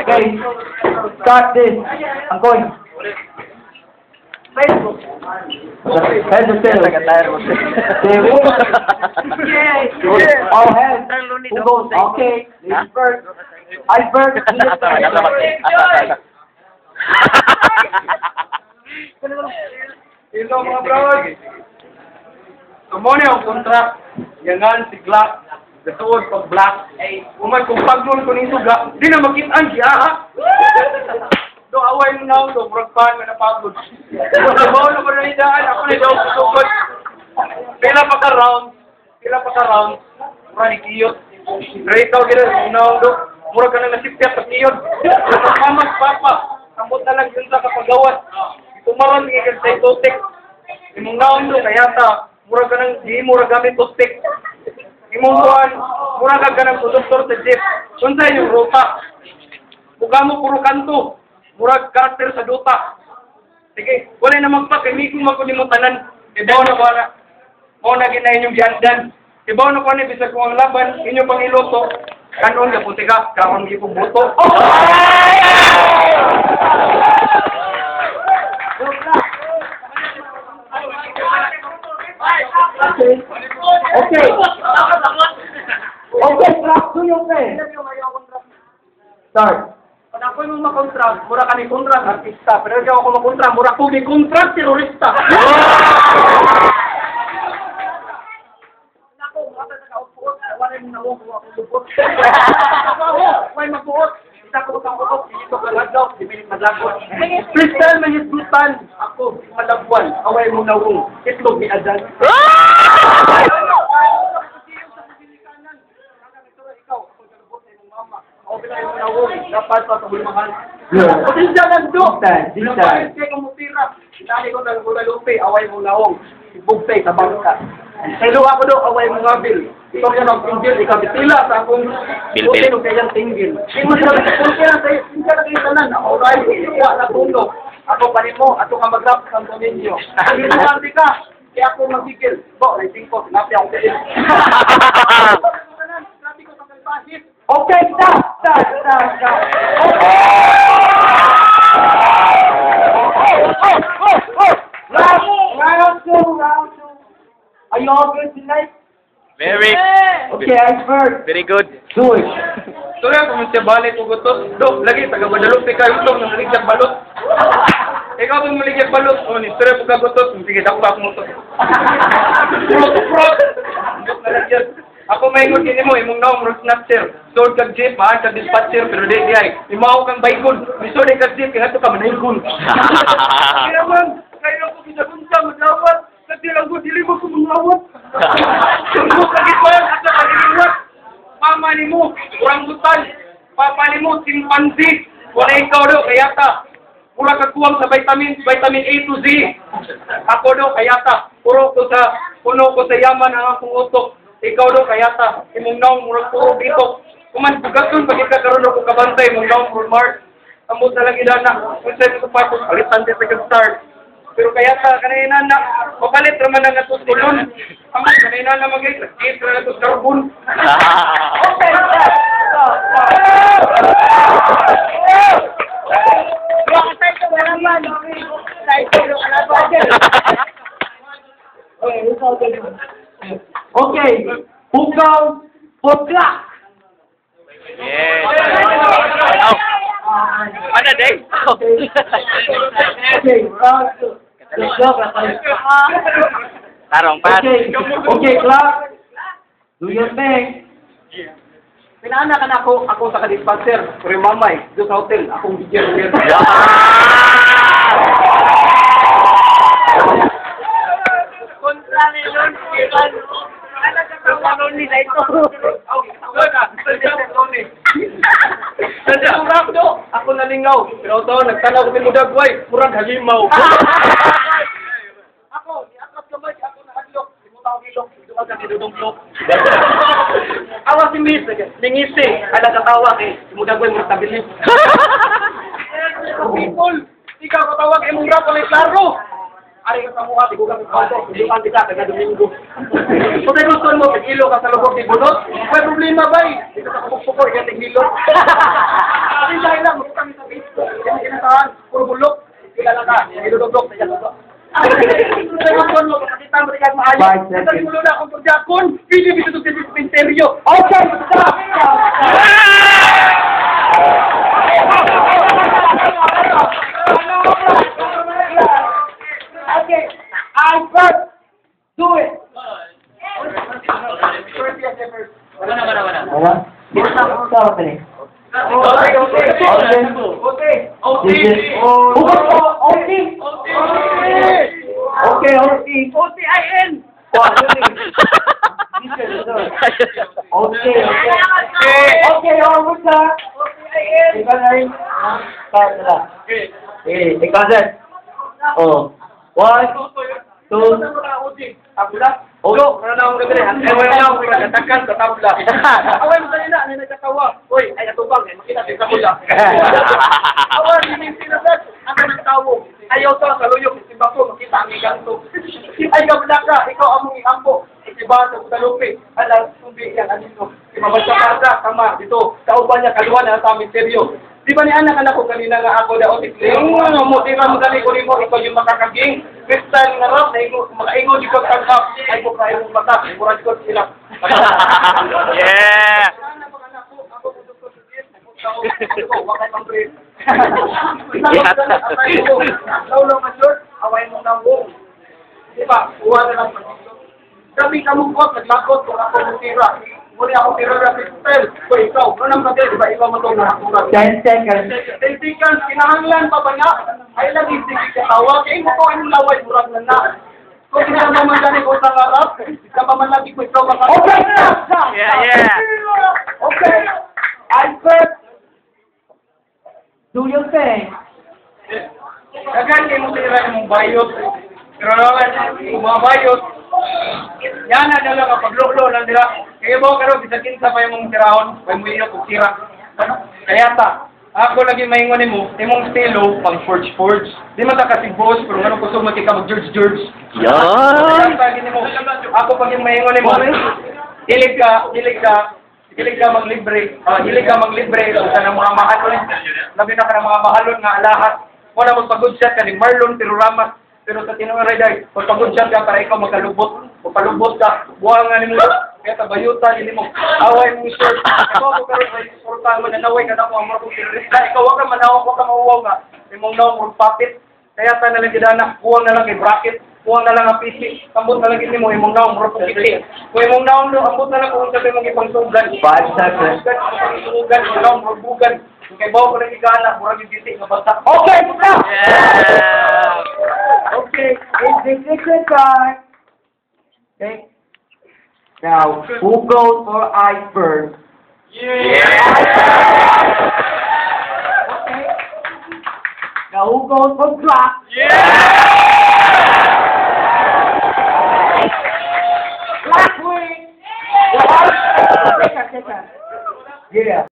Okay. Start this. I'm going. Heads or tails? Tails. All heads. Who goes? Okay. Ladies first. Iceberg. Do your thing. Hello, mga bro. Tumone ang contract. Yangan si Glock. Gasuod pag black. Umay kung paglon ko nito ga, di na makitaan siya ha. Do away mo na do murag pan man napagod. Trabaho na ko na idaan, ako na daw kusugod. Pila pa ka round, pila pa ka round. Mura ni kiyot. Great daw gid mo do. Mura ka na nasipyat sa kiyot. Mama, papa, ambot na lang yun sa kapagawas. Tumaron gikan sa itotik. Imong naon do kaya ta mura ka nang di mo ra gamit toothpick. Imong kuan, mura ka ganang konduktor sa jeep. Unsa yung ruta? Buga mo puro kanto. Murag karakter sa duta. Sige, wala na magpa kay migo man ko nimo tanan. Ibaw na ko na. Mao na gina inyong giandan. Ibaw na ko ni bisag kung ang laban inyo pang iluto. Kanon na puti ka, karon gi kong buto. Okay. Okay. Okay, Clark, do your thing. Start. Pag ako yung makontra, mura ka ni kontra artista. Pero ikaw ako makontra, mura ko ni kontra terorista. Nako, mura ka kaupuot, wala mo nawong ko akong lupot. Ako, may mabuot. Isa ko kang utot, dito ka lagaw, di pilit madlagot. Freestyle man hisgutan, ako malabuan, away mo nawong, itlog ni Adan. Dapat pa sa hulmahan. Pasensya na do. This time, this time. Kaya kung mutira, inali ko ng Guadalupe, away mo naong. Ibugtay sa bangka. Sa luwa ko do, away mo ngabil. Istorya ng tinggil, ikaw bitila sa akong Bilbil. buti ng kayang tinggil. Di mo sila, pulki na sa'yo, hindi na kayo tanan. Ako ray, wa na tulo. Ako pa nimo, ato ka mag-rap sa Santo Niño. Hindi ka, kaya ako magigil. Bo, rating ko, sinabi ako kayo. Grabe ko sa kalbahit. Okay, stop, stop, stop, stop. Oh. Round two, round two. Are you all good tonight? Very, Okay, Iceberg, very good. do it. Sorry ako siya balik ko gutot. Do, lagi taga Guadalupe kayo utlog nang maligyak balot. Ikaw itong maligyak balot. O, ni sorry ako kagutot. Sige, dako ako mo to. Prot, prot. Ambot na lang yan. Ako maingon kini mo, imong naong road snatcher. Sold kag jeep, maan kag dispatcher, pero di di ay. Imaw kang baykon. Misod kag jeep, kaya to ka manaygon. Kaya man, kaya ko ginagunta, madawat. Kasi lang ko, dili mo ko mangawat. Sundok lagi pa, at sa kaliliwat. Mama ni mo, orangutan. Papa ni mo, chimpanzee. Wala ikaw do, kaya ta. Mura ka kuwang sa vitamins, vitamin A to Z. Ako do, kaya ta. Puro ko sa, puno ko sa yaman ang akong utok. Ikaw do, kaya ta. Imong naong murag puro bitok. Kuman, bugaton, pag ikaw ako kabantay, imong naong murag Mark. Ambot na lang idana. Kung sa'yo ko pa, kung alitan din sa start. Pero kaya ta, kanina na, mapalit raman ang atos kulon. Ambot, kanina na mag-gate ra atos carbon. Okay, stop, stop, stop. Okay, it's all good. Okay, who goes for Clark? Yes. Oh. Ano, day? Okay, round two. Let's go. Tarong pa. Okay, okay, Clark. Do your thing. Pinaana ka na ako, ako sa ka-dispenser, pero yung mamay, doon sa hotel, akong bigyan. Kontra ni Lon, ano ka Lon nila ito? Ako nalingaw, pero ito, nagtanaw ko ni Mudagway, murag halimaw. Ako, niakat kamay, ako nahadlok, di mo tao gilok, di mo ka dudunglok. Awa si Miss, ningisi, ala katawa kay, si Mudagway murag tabilis. People, ikaw katawag imong rap walay klaro. Ari ka sa mukha, tigugang auto, tundukan kita, taga Domingo. Kung tayo gusto mo, tigilo ka sa lubog ni Bunot, may problema ba eh? Dito ka kapukpuko, ikaw tigilo. Kasi dahil lang, magkakami sa Facebook, yan ang kinasahan, puro bulok, kilala ka, iludugdog, taga. Kung gusto mo, makakita mo rin maayo. 5 seconds. Sa mulo na akong pagjakon, pili dito sa dispenseryo. Okay, stop! Stop! Okay, Iceberg, do it! Wala? Wala pa rin. Hugot ko, OT! Okay, OT. O-T-I-N! Okay, okay. Okay, over sa. O-T-I-N! Ikaw na rin. Start na lang. Eh, ikaw sir. Oh. One, two, Tabla. Ulo, wala na akong gagawin. Ay, wala na akong gagawin. Sa tabla. Away mo kanina, ano nagkatawa? Uy, ay natubang, ay makita sa tabla. Away, hindi sila ang kanang tawo. Ayaw sa kaluyok, isimba ko, makita ang iganto. Ay, kabla ka, ikaw ang mong iampo. Isiba sa Guadalupe, ala, sumbi yan, anino. Imabasa tama, dito, kauban niya, kaluwa na sa misteryo. Di ba ni anak anak ko kanina nga ako daw tikling nga mo di ba madali ko nimo ikaw yung makakaging Kristal nga rap na ingo makaingo di ko tanggap ay ko kayo mong mata murag ko sila. Yeah! Away mo nang Di ba? Kuha na lang. Kami kamungkot, naglakot kung ako mutira. Muli ako tira na pistol. Ko ikaw, ano nang bagay, di ba ikaw mo itong nakakurang? 10 seconds. 10 seconds, kinahanglan pa ba nga? Ay lang, hindi ka tawa. Kaya mo ko ang laway, murag na na. Kung isa naman gani ko sa harap, isa pa man lagi ko ikaw maka- Okay, stop, stop. Yeah. Okay, Iceberg, do your thing. Dagan kay mo tira imong bayot. Pero naman, mga bayot. Yan na dala ka pagluklo lang dira. Kaya mo karon bisan kinsa pa imong tirahon, way mo iyok og tira. Kaya ta, ako lagi maingon nimo, imong estilo pang forge forge. Di man ta kasi boss, pero ngano kusog man kay ka mag George George. Yan! Kaya nimo, ako pag yung maingon nimo, hilig ka, hilig ka, hilig ka maglibre, hilig ka maglibre sa ng mga mahalon, labi na ka ng mga mahalon nga alahas. Wala magpagod siya ka ni Marlon Piruramas, pero sa tinuod day, magpagod siya ka para ikaw magkalubot, magpalubot ka, buwang nga nimo, kaya tabayuta nimo, away mo short. Ikaw ko karon ay suporta mo nanaway ka nako ang mga terorista, ikaw wa ka manawag, wa ka mauwaw nga imong nawong murag papit. Kaya ta na lang gid anak, kuwang na lang kay bracket, kuwang na lang ang PC, ambot na lang gid nimo imong nawong murag pukiti. Kung imong nawong no, ambot na lang kung unsa imong ipangsugan. 5 seconds. Pangsugan, imong nawong murag bugan. Kung kay bawo ko lang gigana, murag yung giti nga basta. Okay, stop. Yeah! Okay, it's the secret time. Okay. Now, who goes for Iceberg? Yeah! Okay. Now, who goes for Glock? Yeah! Black wing. Teka, teka. Yeah.